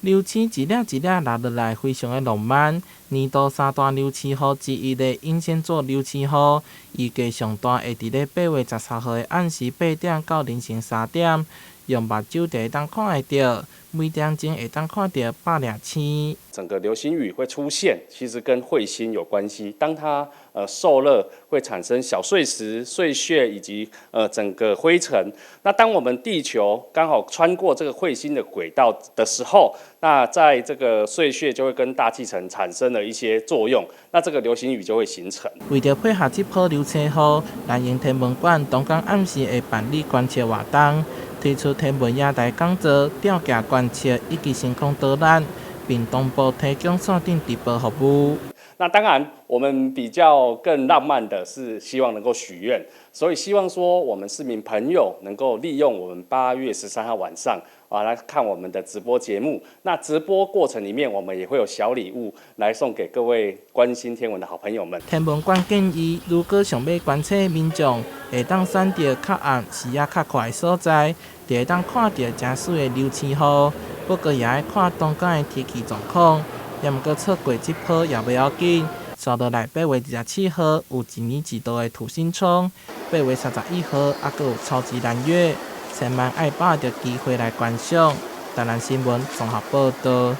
流星一粒一粒落落來，非常的浪漫。年度三大流星雨之一的英仙座流星雨，預計上大會佇咧8月13號的暗時8點到凌晨3點，用目睭就會當看會著，每點鐘會當看著百粒星。整個流星雨會出現，其實跟彗星有關係。當它受熱，會產生小碎石、碎屑以及整個灰塵。那當我們地球剛好穿過這個彗星的軌道的時候，那在這個碎屑就會跟大氣層產生了一些作用，那這個流星雨就會形成。為著配合這波流星雨，南榮天文館當工暗時會辦理觀測活動，推出天文野台講座、吊架觀測以及星空導覽，並同步提供線頂直播服務。那當然，我們比較更浪漫的是希望能夠許願，所以希望說我們市民朋友能夠利用我們8月13號晚上啊來看我們的直播節目。那直播過程裡面，我們也會有小禮物來送給各位關心天文的好朋友們。天文館建議，如果想欲觀測民眾會當選擇較暗、視野較闊的所在，就會當看著誠媠的流星雨。不過也愛看當工的天氣狀況。也毋過錯過這波也袂要緊。紲落來8月24號有一年一度的土星衝，8月31號猶閣有超級藍月，千萬愛把握著機會來觀賞。台南新聞綜合報導。